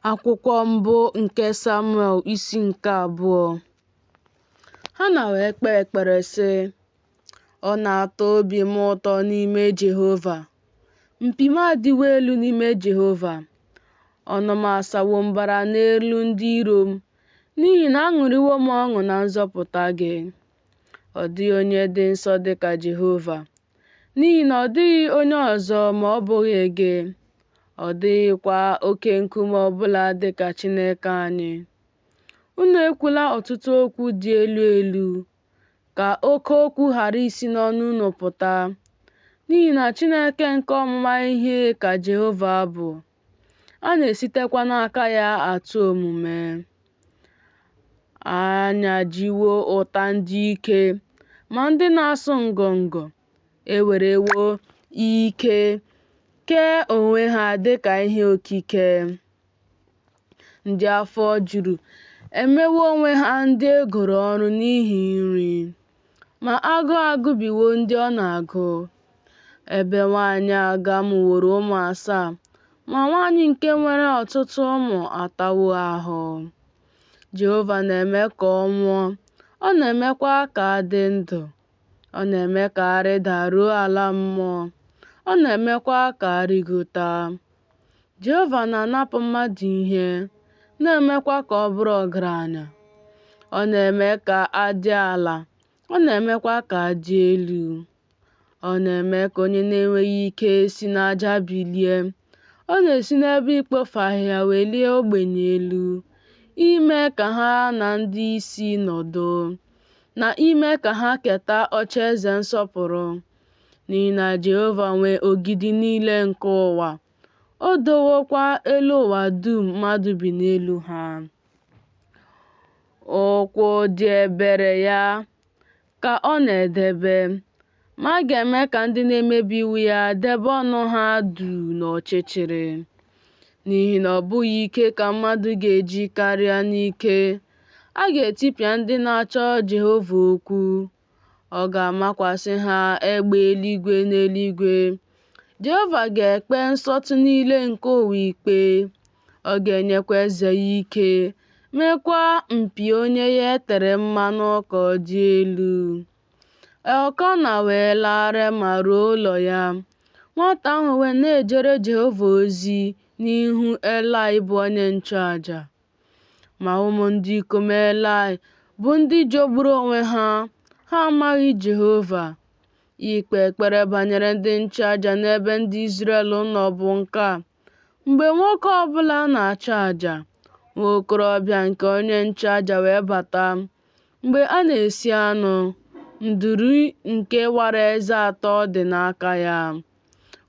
Akwụkwọ mbụ nke Samuel isi nke abụọ. Hana wee kpee ekpere sị, Ọ na-atọ obi m ụtọ n'ime Jehova. Mpi m adịwo elu n'ime Jehova. Ọnụ m asawo mbara n'elu ndị iro m, n'ihi na aṅụrịwo m ọṅụ na nzọpụta gị. Ọ dịghị onye dị nsọ dị ka Jehova, n'ihi na ọ dịghị onye ọzọ ma ọ bụghị gị. Ọ dịghịkwa oke nkume ọ bụla dị ka Chineke anyị. Unu ekwula ọtụtụ okwu dị elu elu, ka oke okwu ghara isi n'ọnụ unu pụta, n'ihi na Chineke nke ọmụma ihe ka Jehova bụ, a na-esitekwa n'aka ya atụ omume. A nyajiwo ụta ndị ike, ma ndị na-asụ ngọngọ ewerewo ike kee onwe ha dị ka ihe okike. Ndị afọ juru emewo onwe ha ndị e goro ọrụ n'ihi nri, ma agụụ agụbiwo ndị ọ na-agụ. Ebe nwaanyị aga mụworo ụmụ asaa, ma nwaanyị nke nwere ọtụtụ ụmụ atawo ahụ. Jehova na-eme ka ọ nwụọ, ọ na-emekwa ka a dị ndụ. Ọ na-eme ka a rịda ruo ala mmụọ, ọ na-emekwa ka a rịgota. Jehova na-anapụ mmadụ ihe, na-emekwa ka ọ bụrụ ọgaranya. Ọ na-eme ka a dị ala, ọ na-emekwa ka a dị elu. Ọ na-eme ka onye na-enweghị ike si n'aja bilie. Ọ na-esi n'ebe ikpofu ahịhịa welie ogbenye elu, ime ka ha na ndị isi nọdụ, na ime ka ha keta ocheeze nsọpụrụ. N'ihi na Jehova nwe ogidi niile nke ụwa, o dowokwa elu ụwa dum mmadụ bi n'elu ha. Ụkwụ dị ebere ya ka ọ na-edebe, ma a ga-eme ka ndị na-emebi iwu ya debe ọnụ ha duu n'ọchịchịrị. N'ihi na ọ bụghị ike ka mmadụ ga-eji karịa n'ike. A ga-etipịa ndị na-achọ Jehova okwu. Ọ ga-amakwasị ha egbe eluigwe n'eluigwe. Jehova ga-ekpe nsọtụ niile nke ụwa ikpe. Ọ ga-enyekwa eze ya ike, meekwa mpi onye ya e tere mmanụ ka ọ dị elu. Elkena wee laa Rema ruo ụlọ ya. Nwata ahụ wee na-ejere Jehova ozi n'ihu Elaị bụ onye nchụaja. Ma ụmụ ndị ikom Elaị bụ ndị jọgburu onwe ha, ha amaghị Jehova. Ikpe ekpere banyere ndị nchụaja n'ebe ndị Izrel nọ bụ nke a. Mgbe nwoke ọ bụla na-achụ aja, nwa okorobịa nke onye nchụaja wee bata. Mgbe a na-esi anụ, nduru nke wara eze atọ dị n'aka ya.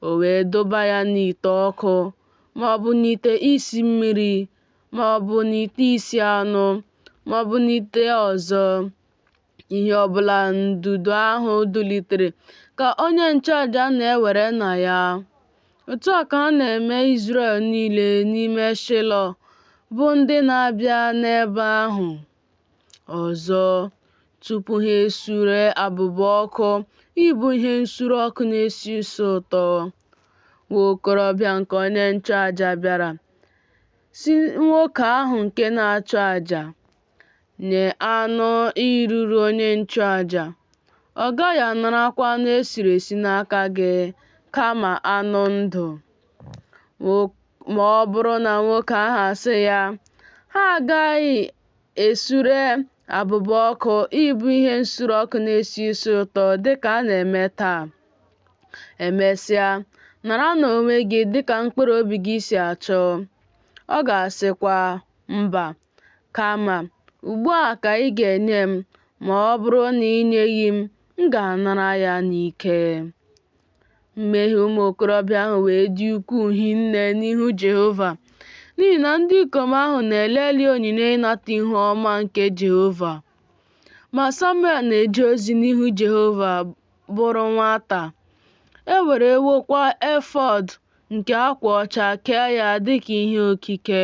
O wee dụba ya n'ite ọkụ, ma ọ bụ n'ite isi mmiri, ma ọ bụ n'ite isi anụ, ma ọ bụ n'ite ọzọ. Ihe ọ bụla ndụdụ ahụ dụlitere ka onye nchụaja na-ewere na ya. Otu a ka a na-eme Izrel niile n'ime Shilo, bụ ndị na-abịa n'ebe ahụ. Ọzọ, tupu ha esure abụba ọkụ ịbụ ihe nsure ọkụ na-esi isi ụtọ, nwa okorobịa nke onye nchụaja bịara, sị nwoke ahụ nke na-achụ aja, Nye anụ iruru onye nchụaja, ọ gaghị anarakwa anụ e siri esi n'aka gị, kama anụ ndụ. Ma ọ bụrụ na nwoke ahụ asị ya, Ha agaghị esure abụba ọkụ ịbụ ihe nsure ọkụ na-esi isi ụtọ dịka a na-eme taa. Emesịa, nara n'onwe gị dịka mkpụrụ obi gị si achọ. Ọ ga-asịkwa, Mba, kama ugbu a ka ị ga-enye m, ma ọ bụrụ na i nyeghị m, m ga-anara ya n'ike. Mmehie ụmụ okorobịa ahụ wee dị ukwuu hinne n'ihu Jehova, n'ihi na ndị ikom ahụ na-eleli onyinye ịnata ihu ọma nke Jehova. Ma Samuel na-eje ozi n'ihu Jehova bụrụ nwata. E werewokwa efọd nke akwa ọcha kee ya dịka ihe okike.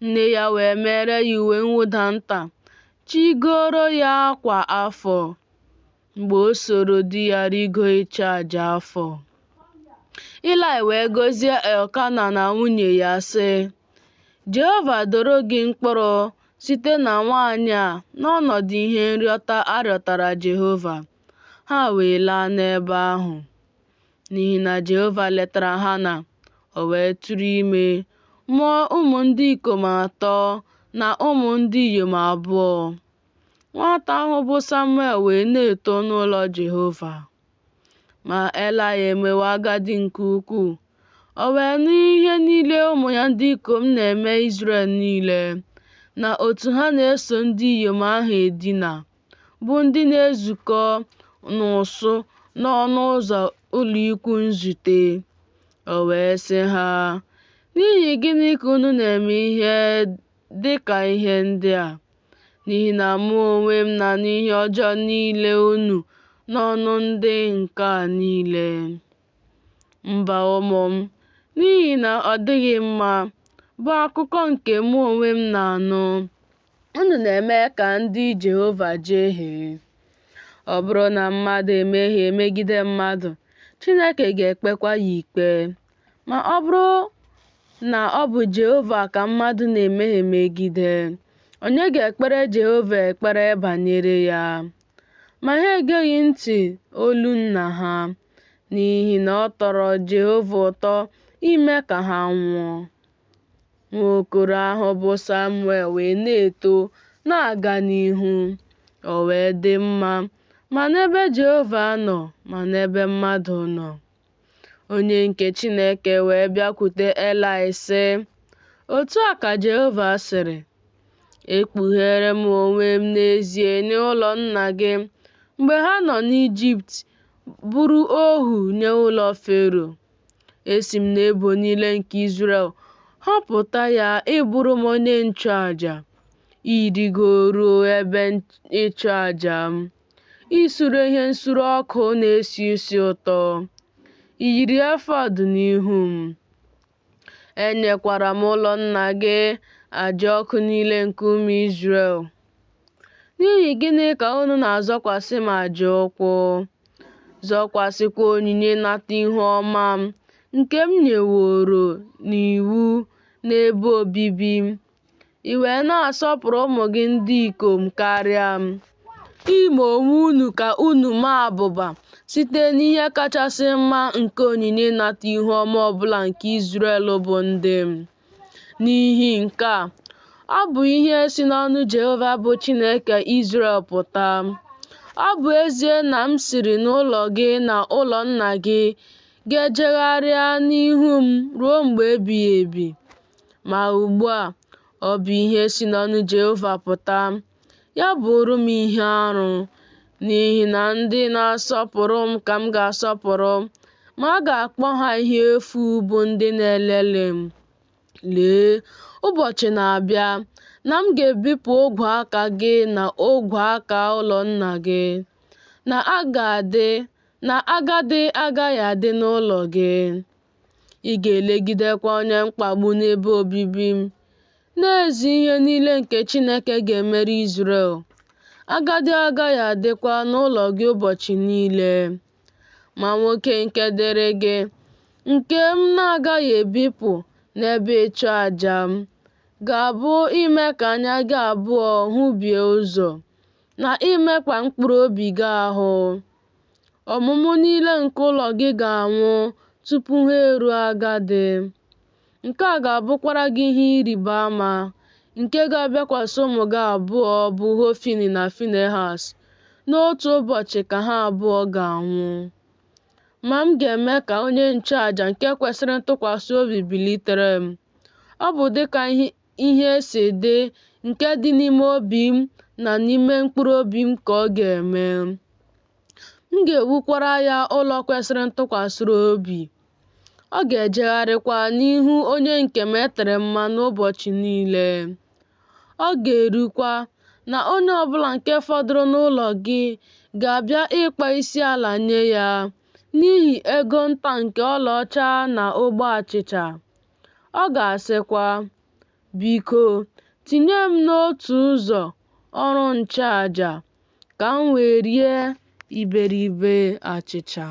Nne ya wee meere ya uwe mwụda nta, chigoro ya akwa afọ, mgbe o soro di ya rịgo ịchụ aja afọ. Ilaị wee gọzie Elkena na nwunye ya, sị, Jehova doro gị mkpụrụ site na nwaanyị a n'ọnọdụ ihe nrịọta a rịọtara Jehova. Ha wee laa n'ebe ahụ. N'ihi na Jehova letara Hana, o wee tụrụ ime, mụọ ụmụ ndị ikom atọ na ụmụ ndị inyom abụọ. Nwata ahụ bụ Samuel wee na-eto n'ụlọ Jehova. Ma Elaị emewo agadi nke ukwuu, o wee nụ ihe niile ụmụ ya ndị ikom na-eme Izrel niile, na otu ha na-eso ndị inyom ahụ edina, bụ ndị na-ezukọ n'ụsụ n'ọnụ ụzọ ụlọikwuu nzute. O wee sị ha, N'ihi gịnị ka unu na-eme ihe dị ka ihe ndị a? N'ihi na mụ onwe m na-anụ ihe ọjọọ niile unu n'ọnụ ndị nke a niile. Mba, ụmụ m, n'ihi na ọ dịghị mma, bụ akụkọ nke mụ onwe m na-anụ. Unu na-eme ka ndị Jehova jehie. Ọ bụrụ na mmadụ emehie megide mmadụ, Chineke ga-ekpekwa ya ikpe. Ma ọ bụrụ na ọ bụ Jehova ka mmadụ na-emehie megide, onye ga-ekpere Jehova ekpere banyere ya? Ma ha egeghị ntị olu nna ha, n'ihi na ọ tọrọ Jehova ụtọ ime ka ha nwụọ. Nwa okoro ahụ bụ Samuel wee na-eto na-aga n'ihu, o wee dị mma ma n'ebe Jehova nọ ma n'ebe mmadụ nọ. Onye nke Chineke wee bịakwute Elaị sị, Otu a ka Jehova sịrị, Ekpughere m onwe m n'ezie nye ụlọ nna gị mgbe ha nọ n'Ijipt bụrụ ohu nye ụlọ Fero. Esi m n'ebo niile nke Izrel họpụta ya ịbụrụ m onye nchụaja, ịrịgoro ebe ịchụaja m, isure ihe nsure ọkụ na-esi isi ụtọ, iyiri efọd n'ihu m. Enyekwara m ụlọ nna gị aja ọkụ niile nke ụmụ Izrel. N'ihi gịnị ka unu na-azọkwasị m aja ụkwụ, zọkwasịkwa onyinye ịnata ihu ọma m nke m nyeworo n'iwu n'ebe obibi m, i wee na-asọpụrụ ụmụ gị ndị ikom karịa m, ime onwe unu ka unu maa abụba site n'ihe kachasị mma nke onyinye ịnata ihu ọma ọbụla nke Izrel bụ ndị m. N'ihi nke a, ọ bụ ihe si n'ọnụ Jehova bụ Chineke Izrel pụta. Ọ bụ ezie na m sịrị n'ụlọ gị na ụlọ nna gị ga-ejegharịa n'ihu m ruo mgbe ebighị ebi, ma ugbu a, ọ bụ ihe si n'ọnụ Jehova pụta, ya bụụrụ m ihe arụ, n'ihi na ndị na-asọpụrụ m ka m ga-asọpụrụ, ma a ga-akpọ ha ihe efu bụ ndị na-elelị m. Lee, ụbọchị na-abịa, na m ga-ebipụ ogwe aka gị na ogwe aka ụlọ nna gị, na agadi agaghị adị n'ụlọ gị. Ị ga-elegidekwa onye mkpagbu n'ebe obibi m, na-ezi ihe niile nke Chineke ga-emere Izrel. Agadi agaghị adịkwa n'ụlọ gị ụbọchị niile. Ma nwoke nke dịrị gị, nke m na-agaghị ebipụ n'ebe ịchụ aja m, ga-abụ ime ka anya gị abụọ hụbie ụzọ, na imekpa mkpụrụ obi gị ahụ. Ọmụmụ niile nke ụlọ gị ga-anwụ tupu ha eruo agadi. Nke a ga-abụkwara gị ihe ịrịba ama nke ga-abịakwasị ụmụ gị abụọ bụ Hofni na Finehaz. N'otu ụbọchị ka ha abụọ ga-anwụ. Ma m ga-eme ka onye nchụaja nke kwesịrị ntụkwasị obi bilitere m. Ọ bụ dịka ihe si dị nke dị n'ime obi m na n'ime mkpụrụ obi m ka ọ ga-eme. M ga-ewukwara ya ụlọ kwesịrị ntụkwasị obi. Ọ ga-ejegharịkwa n'ihu onye nke m e tere mmanụ ụbọchị niile. Ọ ga-erukwa na onye ọbụla nke fọdụrụ n'ụlọ gị ga-abịa ịkpọ isiala nye ya n'ihi ego nta nke ọlaọcha na ogbe achịcha. Ọ ga-asịkwa, Biko, tinye m n'otu ụzọ ọrụ nchụaja, ka m wee rie iberibe achịcha.